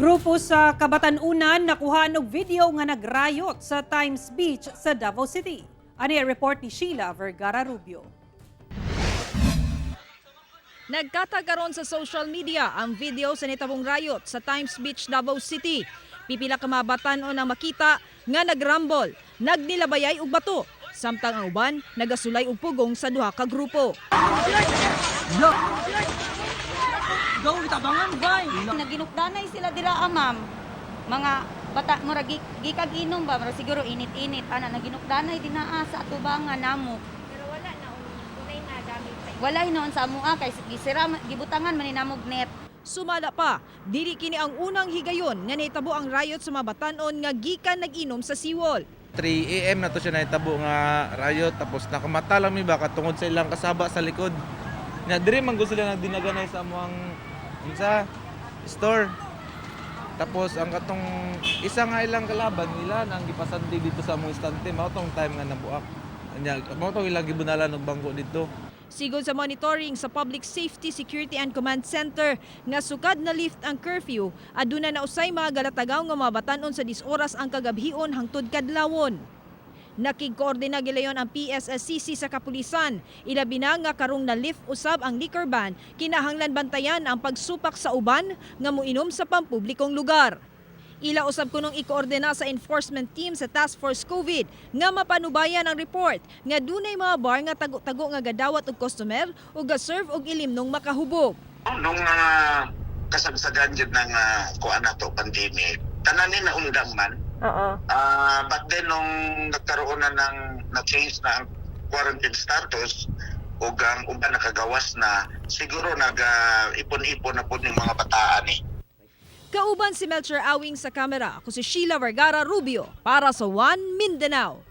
Grupo sa Kabatan-unan nakuha og video nga nagrayot sa Times Beach sa Davao City. Ani ang report ni Sheila Vergara Rubio. Nagkatagaron sa social media ang video sa nitabong riot sa Times Beach, Davao City. Pipila ka mga batan-on ang makita nga nagrambol, nagnilabayay og bato. Samtang ang uban nagasulay og pugong sa duha ka grupo. Naginukdanay sila dira ah, ma'am. Mga bata mura gikag inom ba, mura siguro init-init ana naginukdanay dinaa sa atubangan namo. Pero wala na unay na gamit sa Wala hinuon sa amoa kay gisira gibutangan man ni namog net. Sumala pa, dili kini ang unang higayon nga nahitabo ang riot sa mga batan-on nga gikan nag-inom sa seawall. 3 AM na to siya nahitabo nga riot, tapos nakamata lang mi ba katungod sa ilang kasaba sa likod. Nya diri man gud sila nagdinaganay sa among unsa store. Tapos ang katong isa nga ilang kalaban nila nang gipasandi dito sa among istante, mao tong time nga nabuak. Nya mao tong ilang gibunalan og bangko dito. Sigon sa monitoring sa Public Safety, Security and Command Center nga sukad na lift ang curfew, aduna na usay mga galatagaw nga mga batan-on sa 10 oras ang kagabhion hangtod kadlawon. Nakigkoordina gilayon ang PSSCC sa kapulisan. Ilabi na nga karong na lift usab ang liquor ban, kinahanglan bantayan ang pagsupak sa uban nga moinom sa pampublikong lugar. Ila usab kunong ikoordina sa enforcement team sa Task Force COVID nga mapanubayan ang report nga dunay mga bar nga tago-tago nga gadawat og customer ug ga-serve og ilimnong makahubog. Nung kasagsagan jud ng kuan na to, pandemic, tanan ni naundang man. But then nung nagkaroon na ng na-change na ang quarantine status ug ang uban nakagawas na, siguro nag ipon-ipon na pud ning mga bataan eh. Kauban si Melcher Awing sa kamera. Ako si Sheila Vergara Rubio para sa One Mindanao.